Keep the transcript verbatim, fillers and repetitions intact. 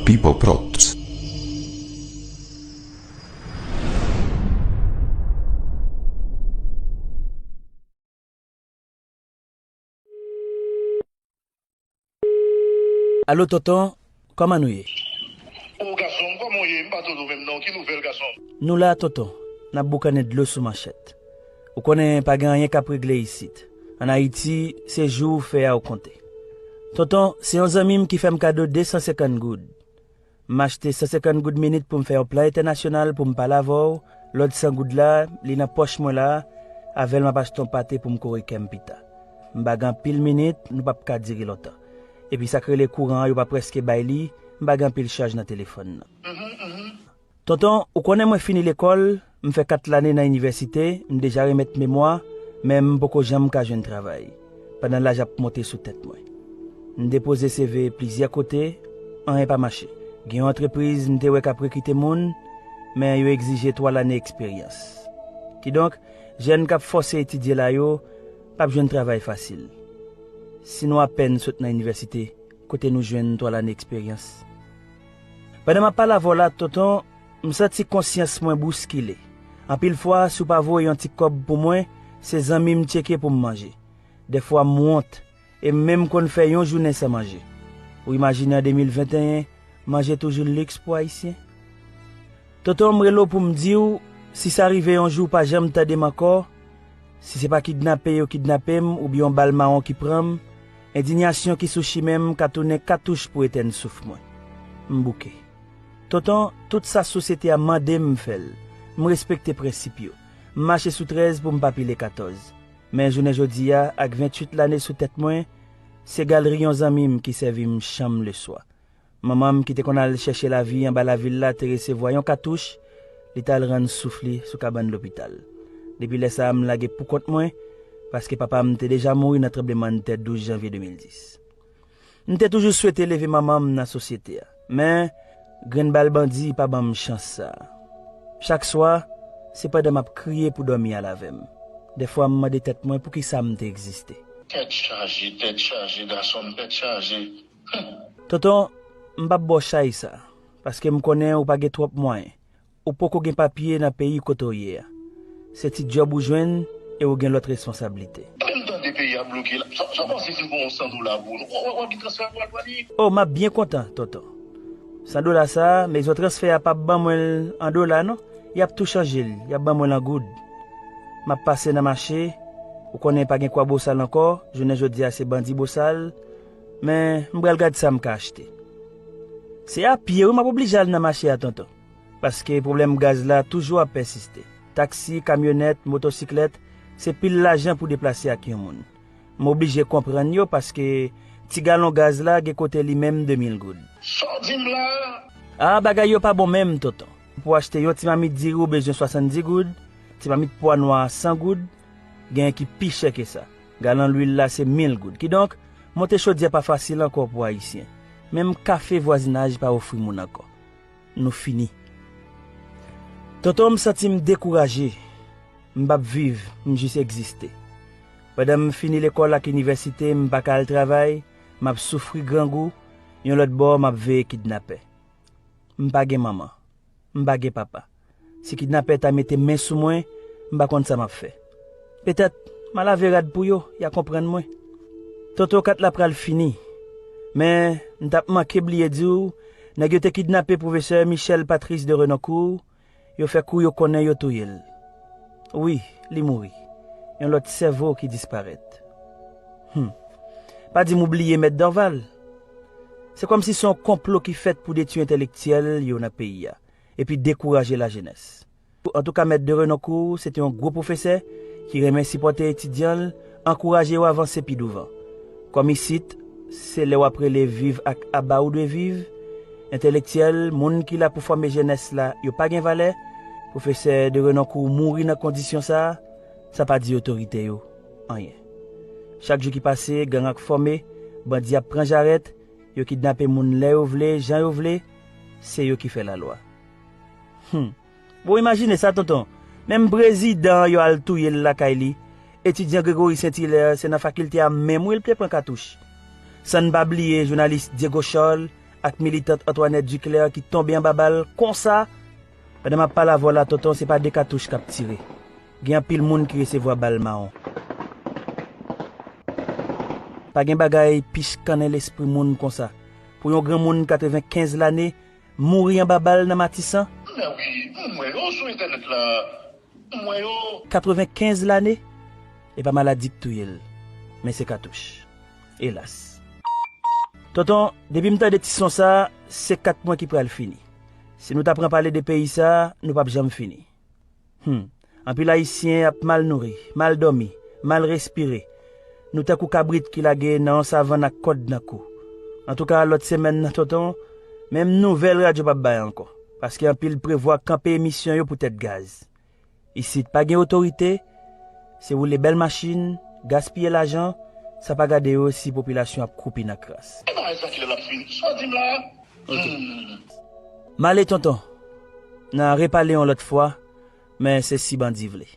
People Props. Alo tonton, kòman nou ye? O gason m, kòman w ye? M pa tande w menm non. Ki nouvèl, gason m? Nou la tonton, n ap boukannen dlo sou manchèt. Ou konnen pa gen anyen k ap regle isit. Ann Ayiti, se jou ou fè a ou konte. Tonton, se yon zanmi m ki fè m kado de san senkant goud. M achte san senkant goud minit pou m fè yon plan entènasyonal pou m pale avè w, lòt san goud la, li nan pòch mwen la, avè l m ap achte yon pate pou m kore kè m pita. M pa gen anpil minit, nou p ap ka dire lontan. Epi sa k rele kouran an, yo pa prèske bay li, m pa gen anpil chaj nan telefòn nan. Tonton, ou konnen mwen fini lekòl, m fè kat lane nan inivèsite, m deja remèt memwa, men m poko janm ka jwenn travay, pandan laj ap monte sou tèt mwen. M depoze C V plizyè kote, anyen pa mache. Gen yon antrepriz m te wè k ap rekite moun, men yo egzije twa lane eksperyans. Kidonk, jèn k ap fòse etidye la yo p ap jwenn travay fasil. Si nou apèn sot nan inivèsite, kote nou jwenn twa lane eksperyans? Pandan m ap pale avè w la, tonton, m santi konsyans mwen bouskile. Anpil fwa, si w pa voye yon ti kòb pou mwen, se zanmi m tcheke pou m manje. Dèfwa, m wont, e m menm konn fè yon jounen san manje. Ou imajine an de mil venteyen, manje toujou liks pou Ayisyen? Tonton, m rele w pou m di w, si sa rive yon jou w pa janm tande m ankò, si se pa kidnape yo kidnape m oubyen yon bal mawon ki pran m, endiyasyon ki sou chimen m ka tounen katouch pou etèn souf mwen. M bouke. Tonton, tout sa sosyete a mande m, m fè l. M respekte prensip yo. M mache sou trèz pou m pa pile katòz. Men jounen jodi a, ak venntuit lane sou tèt mwen, se galri yon zanmi m ki sèvi m chanm leswa. Manman m ki te konn al chèche lavi anba lavil la te resevwa yon katouch, li t al rann souf li sou kabann lopital. Depi lè sa a, m lage poukont mwen, paske papa m te deja mouri nan tranblemanntè douz janvye de mil dis. M te toujou swete leve manman m nan sosyete a, men grenn bal bandi pa ban m chans sa a. Chak swa, se pandan m ap kriye pou dòmi al avè m. Dèfwa, m mande tèt mwen poukisa m te egziste. Tèt chaje, tèt chaje, gason m, tèt chaje. Tonton, m p ap ba w chay sa, paske m konnen ou pa gen twòp mwayen. Ou poko gen papye nan peyi kote w ye a. Se ti djòb ou jwenn e ou gen lòt responsablite. Menm tande peyi a bloke la. Sa w panse si m pran yon san dola pou ou? W ap gen transfè pou al pran li? O, m ap byen kontan, tonton. San dola sa a, mezon transfè a p ap ban mwen l an dola non. Y ap tou chanje l, y ap ban mwen l an goud. M ap pase nan mache, ou konnen pa gen kwabosal ankò, jounen jodi a se bandi bosal, men m pral gad sa m ka achte. Se a pye wi m ap oblije al nan mache a tonton, paske pwoblèm gaz la toujou ap pèsiste. Taksi, kamyonèt, motosiklèt, se pil lajan pou deplase ak yon moun. M oblije konprann yo paske ti galon gaz la gen kote li menm de mil goud. Sa w di m la a? A, bagay yo pa bon menm, tonton. Pou w achte yon ti mamit diri ou bezwen swasanndis goud, ti mamit pwa nwa a san goud, genyen ki pi chè ke sa. Galon lwil la se mil goud. Kidonk, monte chodyè pa fasil ankò pou Ayisyen. Menm kafe vwazinaj pa ofri moun ankò. Nou fini. Tonton, m santi m dekouraje. M p ap viv, m jis egziste. Pandan m fini lekòl ak inivèsite, m pa ka al travay, m ap soufri grangou, yon lòt bò, m ap veye kidnapè. M pa gen manman. M pa gen papa. Si kidnapè ta mete men sou mwen, m pa konn sa m ap fè. Petèt, m a lave rad pou yo, y a konprann mwen. Tonton, kat la pral fini. Men, m t ap manke bliye di w, nèg yo te kidnape pwofesè Michel Patrice de Renoncourt, yo fè kou yo konnen yo touye l. Wi, li mouri. Yon lòt sèvo ki disparèt. Hum. Pa di m ou bliye Mèt Dorval. Se kòmsi se yon konplo ki fèt pou detwi entèlektyèl yo nan peyi a, epi dekouraje lajenès. Antouka, Mèt de Renoncourt se te yon gwo pwofesè ki renmen sipòte etidyan l, ankouraje yo avanse pi douvan. Kòm isit, se lè w ap rele viv ak aba ou dwe viv, entèlektyèl, moun ki la pou fòme jenès la, yo pa gen valè, pwofesè de Renoncourt mouri nan kondisyon sa a, sa pa di otorite yo anyen. Chak jou ki pase, gang ap fòme, bandi ap pran jarèt, yo kidnape moun lè yo vle, jan yo vle, se yo ki fè lalwa. Hum. Bon, imajine sa, tonton. Menm prezidan an yo al touye l lakay li. Etidyan Gregory Saint Hilaire, se nan fakilte a menm wi l te pran katouch. San n pa bliye jounalis Diego Charles ak militant Antoinette Duclair ki tonbe anba bal konsa. Pandan m ap pale avè w la, tonton, se pa de katouch k ap tire. Gen anpil moun ki resevwa bal mawon. Pa gen bagay pi chikannen lespri moun konsa. Pou yon granmoun katrevenkenz lane mouri anba bal nan Matisan. Men wi, m wè yo sou entènèt la. M wè yo. Katrevenkenz lane? E pa maladi k touye l, men se katouch. Elas. Tonton, depi m tande ti son sa, se kat mwen ki pral fini. Si nou ta pran pale de peyi sa, nou p ap janm fini. Hmm. Anpil Ayisyen ap mal nouri, mal dòmi, mal respire. Nou tankou kabrit ki lage nan yon savann ak kòd nan kou. Antouka, lòt semèn nan, tonton, menm nouvèl radyo p ap bay ankò. Paske anpil prevwa kanpe emisyon yo poutèt gaz. Isit pa gen otorite, se woule bèl machin, gaspiye lajan, san pa gade yo si popilasyon ap kwoupi nan kras. E bagay sa kilè l ap fini? Sa w di m la? Ok. Hmm. M ale, tonton. N a repale yon lòt fwa, men se si bandi vle.